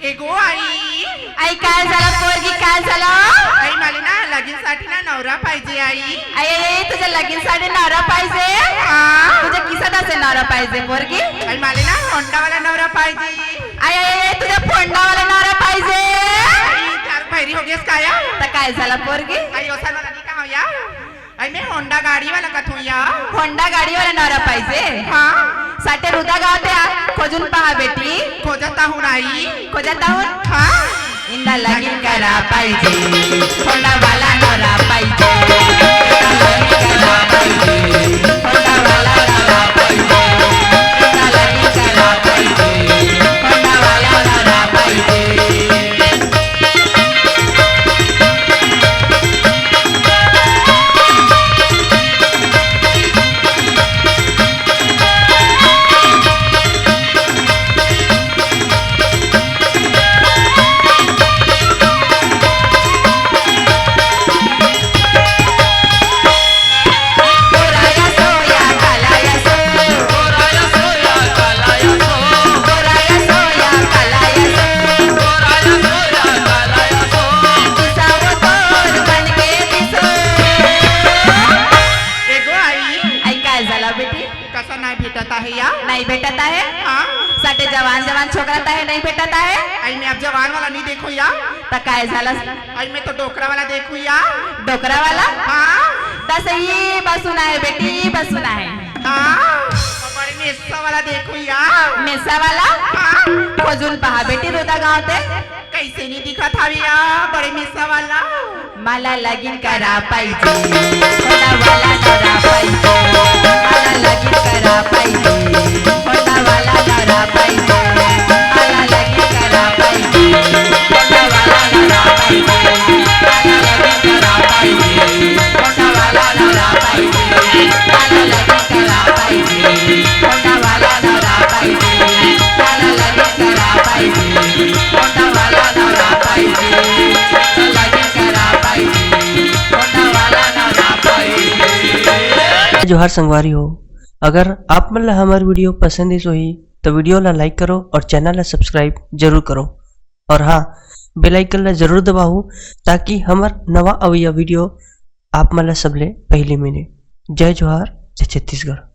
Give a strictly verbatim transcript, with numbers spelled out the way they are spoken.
एगो आई। आई काय झाला पोरगी, काय झाला? आई मला ना लगीन साठी ना नवरा पाहिजे आई। आई, आई, आई, तुझ्या लगीन साठी नवरा पाहिजे? हा. तुझ्या किसा दासे नवरा पाहिजे पोरगी? आई मला ना होंडावाला नवरा पाहिजे. आई, आई, आई, तुझ्या फोंडावाला नवरा पाहिजे? आई, चार भैरी हो गेस काय? तर काय झाला पोरगी? आई ओसानवाला नाही का हो या? आई, मैं होंडा गाड़ी वाला कथूं या। होंडा गाड़ी वाला नवरा पाहिजे? हाँ। साटे रुदा गाव ते आ, खोजून पहा बेटी. खोजत आहों आई. खोजत आहों? हाँ. इंदा लगीन करा पाहिजे, होंडा वाला नवरा पाहिजे. इंदा लगीन करा पाहिजे, होंडा वाला नवरा पाहिजे. इंदा लगीन करा पाहिजे, होंडा वाला नवरा पाहिजे. एगो आई। आई, काय झाला बेटी? कसा नाही भेटत आहे या? नाही भेटत आहे? हाँ. साटे जवान जवान छोकरा ताहे नाही भेटत आहे? आई, मैं अब जवान वाला नहीं देखो या. तर काय झालं? आई, मैं तो डोकरा वाला देखू या. डोकरा वाला? हाँ. तसं ही बसून आहे बेटी, ही बसून आहे. हाँ. बड़े मेसा वाला देखू या. मेसा वाला? हाँ. खोजून पहा बेटी, रोदा गाव ते. कैसे नहीं दिखत हावी या बड़े मेसा वाला? मला लगीन करा पाहिजे, होंडा वाला नवरा पाहिजे. मला लगीन करा पाहिजे, होंडा वाला नवरा पाहिजे. मला लगीन करा पाहिजे, होंडा वाला नवरा पाहिजे. मला लगीन करा पाहिजे, होंडा वाला नवरा पाहिजे. मला लगीन करा पाहिजे, होंडा वाला नवरा पाहिजे. मला लगीन करा पाहिजे, होंडा वाला नवरा पाहिजे. मला लगीन करा पाहिजे, होंडा वाला नवरा पाहिजे. जोहार संगवारी हो, अगर आप मन ला हमर video पसंद आइस होही, तो video ला like करो और channel ला subscribe जरूर करो। और हाँ, bell icon ला जरूर दबाओ, ताकि हमर नवा अवइया video आप मन ला सबले पहली मिले। जय जोहार, जय छत्तीसगढ़।